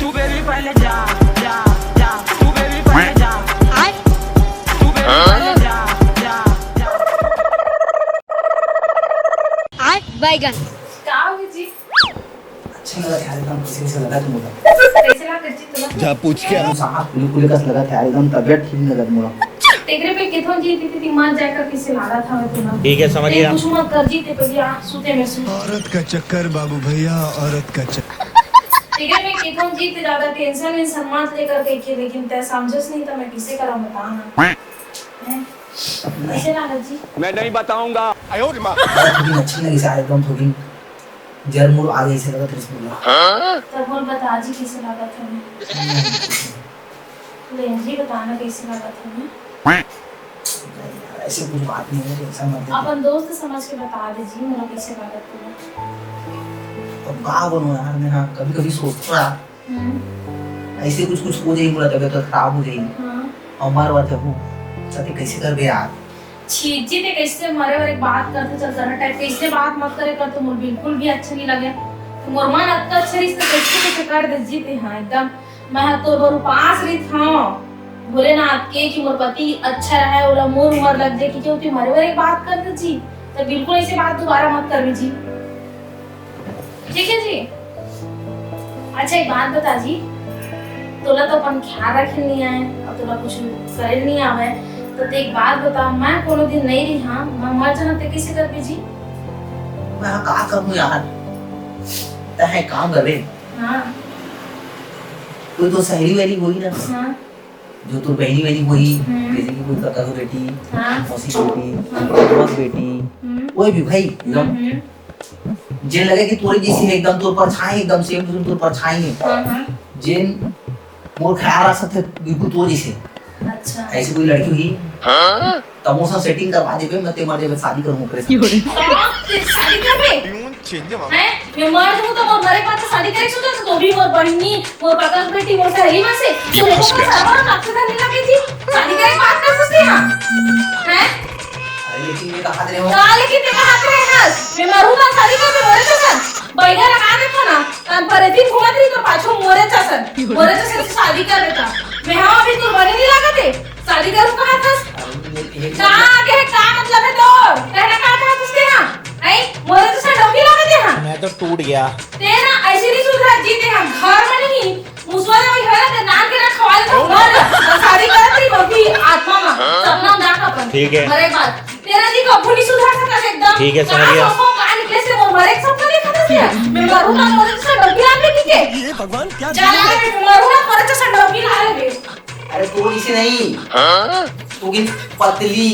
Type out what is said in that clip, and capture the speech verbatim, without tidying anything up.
तू बेबी पहले जा, जा, जा, तू बेबी पहले जा, तू बेबी पहले जा, जा, जा। आय बैगन। का हो जी? अच्छा लगा यार, एकदम खुशी से लगा तुम लोग। कैसे लगा जी तुम्हें? जा पूछ क्या? सांस फूले फूले कस लगा था यार, एकदम तबियत ठीक नहीं लगा तुम लोग। तेरे पे किथों जी इतनी मत जाकर किसे लागा था मैं तुम्हें। ठीक है, समझ गया। कुछ मत कर जी, ते पहले आ सूते में सु। औरत का चक्कर बाबू भैया, औरत का चक्कर। तेरे पे किथों जी ते ज्यादा टेंशन वेंशन मत लेकर के, के लेकिन तै समझस नहीं तो मैं किसे करा बताना। हैं? कैसे लगा जी? मैं नहीं बताऊंगा। बहुत ही अच्छी लगी यार, एकदम थोड़ी जर मुड़ आ गई से लगा था इसमें। तब बोल बता जी कैसे लगा था मैं। ले जी बताना कैसे लगा था मैं। ऐसे कुछ बात नहीं है, टेंशन मत ले। अपन दोस्त समझ के बता दे जी, मेरा कैसे लगा था मैं। अब का बोलूं यार, मैं हाँ कभी कभी सोचता हूँ यार, हम्म, ऐसे कुछ कुछ हो जाएगी, पूरा तबियत खराब हो जाएगी। हाँ। और मर बात है वो, सती कैसे कर बे यार? छी जी, ते कैसे मरे वाले बात करते चल कर टाइप कैसे बात मत करे कर, तो मोर बिल्कुल भी अच्छा नहीं लगे। तो मोर मन अतना अच्छा रिश्ता कैसे कैसे कर दे जी ते, हाँ एकदम। मैं तो बर उपास रही था भोलेनाथ के कि मोर पति अच्छा रहे, ओला मोर उम्र लग जाए, क्योंकि मरे वाले बात करते जी। तो बिल्कुल ऐसे बात दोबारा मत कर जी। ठीक है जी। अच्छा एक बात बता जी, तोला तो अपन ख्याल रखे नहीं आए और तोला कुछ करे नहीं आवे, तो ते एक बात बता, मैं कोनो दिन नहीं रही हाँ, मैं मर जाना ते कैसे कर जी? मैं हाँ का करूँ यार, तहे काम करे। हाँ। कोई तो सहेली वहेली होई ना, हाँ। जो तोर बहनी वहनी होई, हम्म। जैसे कि कोई काका की बेटी, हाँ। मौसी की बेटी, हाँ। बुआ की बेटी, हम्म। कोई भी भाई एकदम हम्म। जे लगे कि तोरे जैसी है, एकदम तोर परछाई, एकदम सेम टू सेम तोर परछाई है। हाँ, हाँ। जेन मोर ख्याल आ सकते बिल्कुल तोर जैसे। अच्छा। ऐसी कोई लड़की हुई, तमोसा सेटिंग करवा देबे, मैं ते मर जाबे, शादी करूँ ओकरे से। तो ते शादी करबे? हैं? मैं मर जाऊँ तो मोर मरे के बाद तो शादी करे सोचा तो भी मोर बहनी, मोर काका की बेटी, मोर सहेली में से तो लोगों का सारा नाक से धरने लगे जी। शादी करे बात कर सकते हैं? हैं? अरे लेकिन मैं कहा रहे हो, का लेकिन ते कहा रहे हैं? मैं मरूँ ना शादी करबे मोरे तो सर। बैगा लगा दे था ना, कान पर दिन घुमा रही तो पाछू मोरे तो सर। मोरे तो सर शादी कर देता। मैं हाँ अभी तू बने नहीं लगा थे। शादी करूँ कहा था? अरे ये- ये- का आगे है, का मतलब है तोर? कहना का था उसके यहाँ? ऐ, मोरे तो सर डोकी लगा दे हाँ। मैं तो टूट गया। तेरा ऐसे नहीं सुधरा जी, ते हम घर में नहीं। मुसवा ने वही घर के नाम के ना खवाल तो घर। शादी कर तेरी डोकी आत्मा में। सपना ना का अपन। ठीक है। मरे बाद। तेरा जी कभू नहीं सुधर सकता एकदम। ठीक है, समझ गया। का निकले से वो मरे सब तो नहीं खत्म किया। मैं मरूँ ना मोरे तो सर डोकी लगा के। ये भगवान क्या जा रहा है, मैं मरूँ ना मोरे तो सर डोकी लगा ले। अरे तू इसे नहीं, तू की पतली।